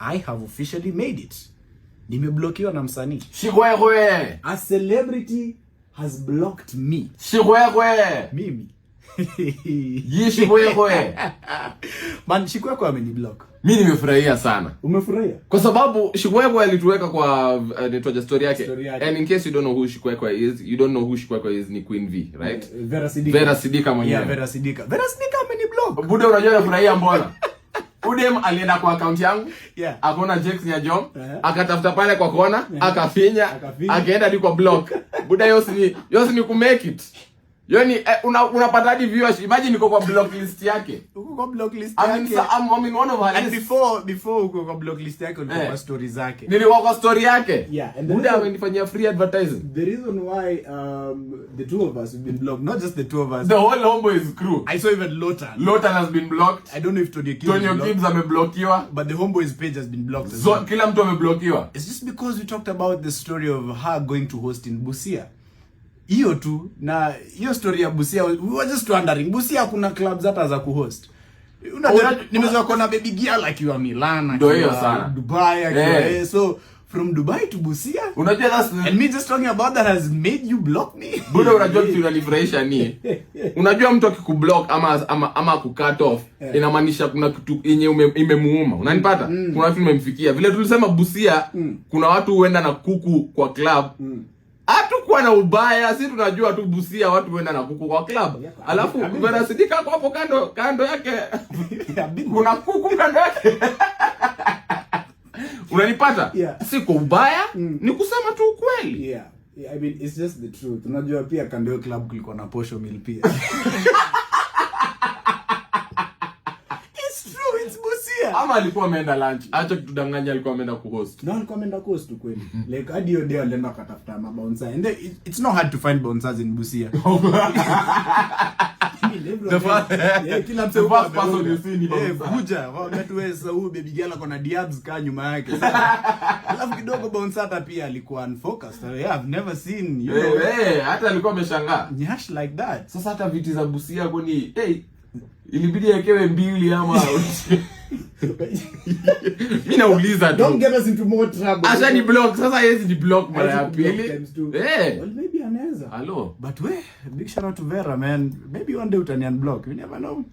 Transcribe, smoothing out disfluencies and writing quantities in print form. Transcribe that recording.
I have officially made it. Nimeblokiwa na msanii. Shigwegwe. A celebrity has blocked me. Shigwegwe. Mimi. Yi Shigwegwe. Man, Shikwekwe ameniblock. Mi nimefurahia sana. Umefurahia? Kwa sababu Shikwekwe alituweka kwa nitwaje story yake. Story yake. And in case you don't know who Shikwekwe is, you don't know who Shikwekwe is, ni Queen V, right? Vera Sidika. Vera Sidika mwenyewe. Yeah, Vera Sidika. Vera Sidika ameniblock. Buda, unajua nafurahia mbona? Udem alienda kwa account yangu, akaona Jakes Nyajom, akatafuta pale kwa kona, akafinya, Akafinya. Akaenda hadi kwa block. Buda, yosi ni ku make it. Yo ni unapata hadi viewers. Imagine niko kwa block list yake. Uko kwa block list I'm in, yake. I'm in one of her And lists. before uko kwa block list yake, ulikuwa kwa story zake. Nilikuwa kwa story yake. Yeah, and the Buda amenifanyia free advertising. The reason why the two of us have been blocked, not just the two of us. The whole Homeboys crew. I saw even Lotan. Lotan has been blocked. I don't know if Tony Gibbs Tonio is blocked, Gibbs ameblokiwa. But the Homeboys page has been blocked as So, well. kila mtu ameblokiwa. It's just because we talked about the story of her going to host in Busia. Hiyo tu, na hiyo story ya Busia, we were just wondering, Busia kuna clubs hata za kuhost? Nimezoea kuona baby girl akiwa Milan, Ndio hiyo akiwa sana. Dubai, akiwa so from Dubai to Busia, Unajua that's and me just talking about that has made you block me. Buda, unajua kitu inanifurahisha ni, unajua mtu akikublock ama kucut off, inamaanisha kuna kitu yenye imemuuma. Unanipata? Kuna kitu imemfikia. Vile tulisema Busia kuna watu huenda na kuku kwa club. Hatukuwa na ubaya, si tunajua tu Busia watu huenda na kuku kwa club. Alafu I mean- Vera Sidika ako hapo kando kando yake. I've been Kuna kuku kando yake. Unanipata? Yeah. Si kwa ubaya, ni kusema tu ukweli. Yeah, I mean, it's just the truth. Unajua pia kando ya club kulikuwa na posho mill pia. It's true, it's Busia. Ama alikuwa ameenda lunch. Acha kutudanganya, alikuwa ameenda kuhost. No, alikuwa ameenda coast kweli. Like, hadi hiyo day alienda akatafuta mabouncer. And then it's not hard to find bouncers in Busia. I mean, everyone yeah, kila mtu The huko first person ameoga. you see ni Eh, bouncer. kuja, waambia tu, wewe sasa huyu baby girl ako na diabs kaa nyuma yake. Alafu kidogo bouncer hata pia alikuwa unfocused. Yeah, I've never seen Eh, hata alikuwa ameshangaa. nyash like that. Sasa hata viti za Busia kwani, hey, ilibidi awekewe mbili ama mi nauliza tu. Don't get us into more trouble. Asha ni block sasa, hawezi ni block mara ya Hawezi kublock pili. times two. Eh. Well, maybe anaweza. Hello. But we, big shout out to Vera, man. Maybe one day utani unblock. You never know.